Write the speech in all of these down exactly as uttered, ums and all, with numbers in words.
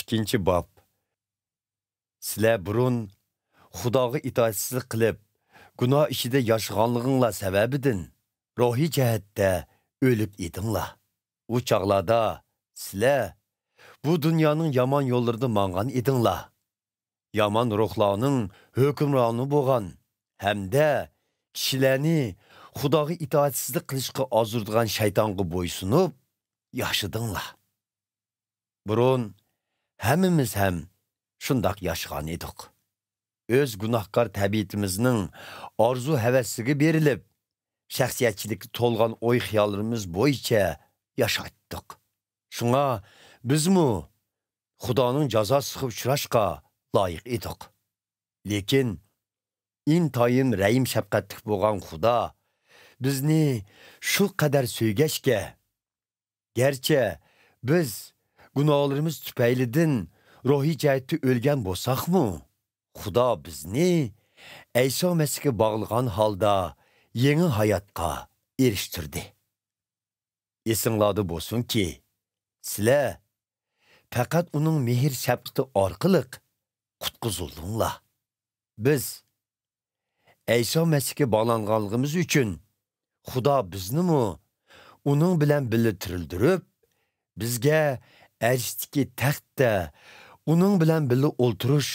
ئىككىنچى باب. سىلەر بۇرۇن خۇداغا ئىتائەتسىزلىك قىلىپ، گۇناھ ئىچىدە ياشىغانلىقىڭلار سەۋەبىدىن روھىي جەھەتتە ئۆلۈك ئىدىڭلار. ئۇ چاغلاردا سىلەر بۇ دۇنيانىڭ يامان يوللىرىدا ماڭغان ئىدىڭلار. يامان روھلارنىڭ ھۆكۈمرانى بولغان ھەمدە كىشىلەرنى خۇداغا ئىتائەتسىزلىك قىلىشقا ئازدۇرىدىغان شەيتانغا بويسۇنۇپ ياشىدىڭلار. بۇرۇن ھەممىمىز ھەم شۇنداق ياشىغان ئىدۇق. ئۆز گۇناھكار تەبىئىتىمىزنىڭ ئارزۇ-ھەۋەسىگە بېرىلىپ، شەخسىيەتچىلىككە تولغان ئوي-خىياللىرىمىز بويىچە ياشايتتۇق. شۇڭا بىزمۇ خۇدانىڭ جازاسىغا ئۇچراشقا لايىق ئىدۇق. لېكىن ئىنتايىن رەھىم-شەپقەتلىك بولغان خۇدا بىزنى شۇ قەدەر سۆيگەچكە، گەرچە بىز گۇناھلىرىمىز تۈپەيلىدىن روھىي جەھەتتە ئۆلگەن بولساقمۇ، خۇدا بىزنى ئەيسا مەسىھكە باغلىغان ھالدا يېڭى ھاياتقا ئېرىشتۈردى. ئېسىڭلاردا بولسۇنكى، سىلەر پەقەت ئۇنىڭ مېھىر-شەپقىتى ئارقىلىق قۇتقۇزۇلدۇڭلار. بىز ئەيسا مەسىھكە باغلانغانلىقىمىز ئۈچۈن، خۇدا بىزنىمۇ ئۇنىڭ بىلەن بىللە تىرىلدۈرۈپ، بىزگە ئەرشتىكى تەختتە ئۇنىڭ بىلەن بىللە ئولتۇرۇش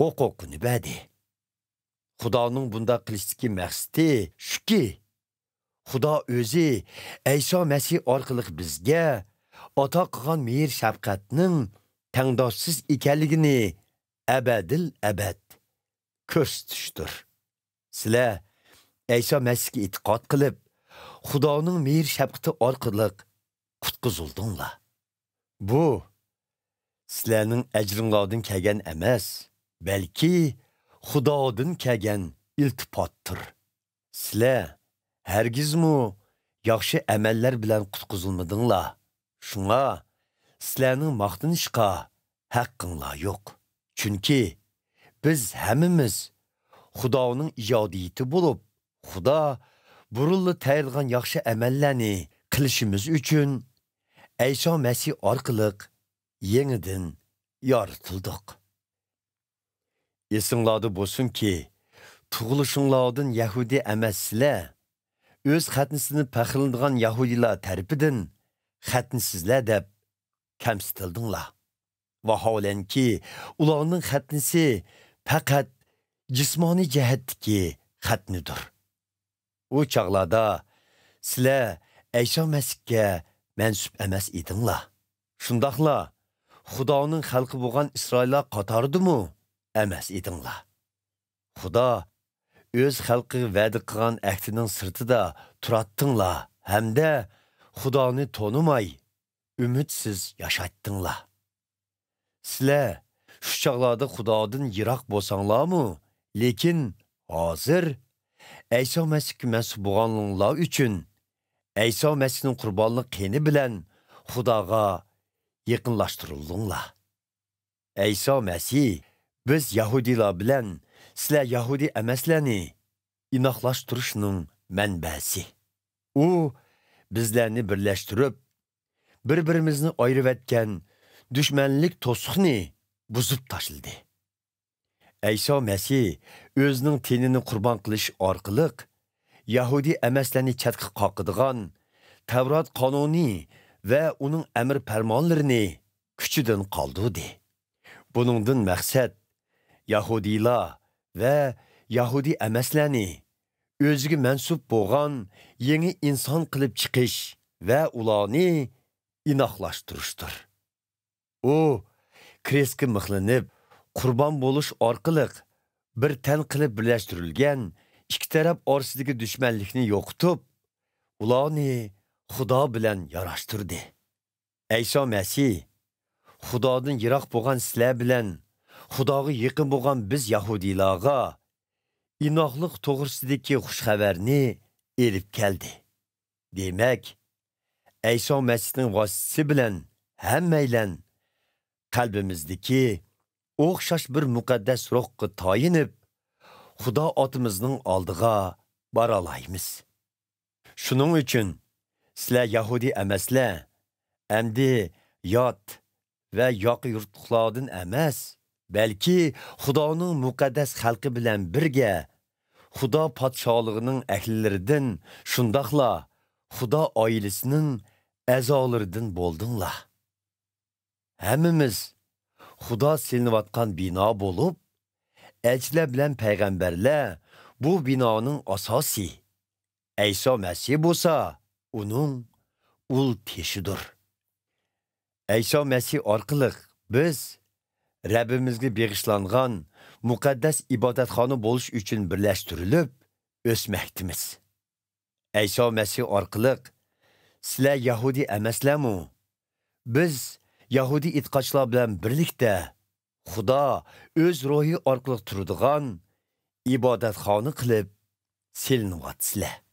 ھوقۇقىنى بەردى. خۇدانىڭ بۇنداق قىلىشتىكى مەقسىتى شۇكى، خۇدا ئۆزى ئەيسا مەسىھ ئارقىلىق بىزگە ئاتا قىلغان مېھىر-شەپقەتنىڭ تەڭداشسىز ئىكەنلىكىنى ئەبەدىل ئەبەد كۆرسىتىشتۇر. سىلەر ئەيسا مەسىھكە ئېتىقاد قىلىپ، خۇدانىڭ مېھىر-شەپقىتى ئارقىلىق قۇتقۇزۇلدۇڭلار. بۇ سىلەرنىڭ ئەجرىڭلاردىن كەلگەن ئەمەس، بەلكى خۇدادىن كەلگەن ئىلتىپاتتۇر. سىلەر ھەرگىزمۇ ياخشى ئەمەللەر بىلەن قۇتقۇزۇلمىدىڭلار. شۇڭا سىلەرنىڭ ماختىنىشقا ھەققىڭلار يوق. چۈنكى بىز ھەممىمىز خۇدانىڭ ئىجادىيىتى بولۇپ، خۇدا بۇرۇنلا تەييارلىغان ياخشى ئەمەللەرنى قىلىشىمىز ئۈچۈن ئەيسا مەسىھ ئارقىلىق يېڭىدىن يارىتىلدۇق. ئېسىڭلاردا بولسۇنكى، تۇغۇلۇشۇڭلاردىن يەھۇدىي ئەمەس سىلەر، ئۆز خەتنىسىدىن پەخىرلىنىدىغان يەھۇدىيلار تەرىپىدىن خەتنىسىزلەر دەپ كەمسىتىلدىڭلار. ۋاھالەنكى، ئۇلارنىڭ خەتنىسى پەقەت جىسمانىي جەھەتتىكى خەتنىدۇر. ئۇ چاغلاردا سىلەر ئەيسا مەسىھكە مەنسۇپ ئەمەس ئىدىڭلار. شۇنداقلا خۇدانىڭ خەلقى بولغان ئىسرائىللار قاتارىدىمۇ ئەمەس ئىدىڭلار. خۇدا ئۆز خەلقىگە ۋەدە قىلغان ئەھدىنىڭ سىرتىدا تۇراتتىڭلار ھەمدە خۇدانى تونۇماي، ئۈمىدسىز ياشايتتىڭلار. سىلەر شۇ چاغلاردا خۇدادىن يىراق بولساڭلارمۇ، لېكىن ھازىر ئەيسا مەسىھكە مەنسۇپ بولغانلىقىڭلار ئۈچۈن ئەيسا مەسىھنىڭ قۇربانلىق قېنى بىلەن خۇداغا يېقىنلاشتۇرۇلدۇڭلار. ئەيسا مەسىھ بىز يەھۇدىيلار بىلەن سىلەر يەھۇدىي ئەمەسلەرنى ئىناقلاشتۇرۇشنىڭ مەنبەسى. ئۇ بىزلەرنى بىرلەشتۈرۈپ، بىر-بىرىمىزنى ئايرىۋەتكەن دۈشمەنلىك توسۇقنى بۇزۇپ تاشلىدى. ئەيسا مەسىھ ئۆزىنىڭ تېنىنى قۇربان قىلىش ئارقىلىق يەھۇدىي ئەمەسلەرنى چەتكە قاقىدىغان تەۋرات قانۇنى ۋە ئۇنىڭ ئەمىر پەرمانلىرىنى كۈچىدىن قالدۇردى. بۇنىڭدىن مەقسەت يەھۇدىيلار ۋە يەھۇدىي ئەمەسلەرنى ئۆزىگە مەنسۇپ بولغان يېڭى ئىنسان قىلىپ چىقىش ۋە ئۇلارنى ئىناقلاشتۇرۇشتۇر. ئۇ كرېستكە مىخلىنىپ، قۇربان بولۇش ئارقىلىق بىر تەن قىلىپ بىرلەشتۈرۈلگەن ئىككى تەرەپ ئارىسىدىكى دۈشمەنلىكنى يوقىتىپ، ئۇلارنى خۇدا بىلەن ياراشتۇردى. ئەيسا مەسىھ خۇدادىن يىراق بولغان سىلەر بىلەن خۇداغا يېقىن بولغان بىز يەھۇدىيلارغا ئىناقلىق توغرىسىدىكى خۇش خەۋەرنى ئېلىپ كەلدى. دېمەك، ئەيسا مەسىھنىڭ ۋاسىتىسى بىلەن ھەممەيلەن قەلبىمىزدىكى ئوخشاش بىر مۇقەددەس روھقا تايىنىپ، خۇدا ئاتىمىزنىڭ ئالدىغا بارالايمىز. شۇنىڭ ئۈچۈن سىلەر يەھۇدىي ئەمەسلەر، ئەمدى يات، ۋە ياقا يۇرتلۇقلاردىن ئەمەس، بەلكى خۇدانىڭ مۇقەددەس خەلقى بىلەن بىرگە، خۇدا پادىشاھلىقىنىڭ ئەھلىلىرىدىن، شۇنداقلا خۇدا ئائىلىسىنىڭ ئەزالىرىدىن بولدۇڭلار. ھەممىمىز خۇدا سېلىنىۋاتقان بىنا بولۇپ، ئەلچىلەر بىلەن پەيغەمبەرلەر بۇ بىنانىڭ ئاساسى، ئەيسا مەسىھ بولسا ئۇنىڭ ئۇل تېشىدۇر. ئەيسا مەسىھ ئارقىلىق بىز رەببىمىزگە بېغىشلانغان مۇقەددەس ئىبادەتخانا بولۇش ئۈچۈن بىرلەشتۈرۈلۈپ ئۆسمەكتىمىز. ئەيسا مەسىھ ئارقىلىق سىلەر يەھۇدىي ئەمەسلەرمۇ؟ بىز يەھۇدىي ئېتىقادچىلار بىلەن بىرلىكتە خۇدا ئۆز روھى ئارقىلىق تۇرىدىغان ئىبادەتخانا قىلىپ سېلىنىۋاتىسىلەر.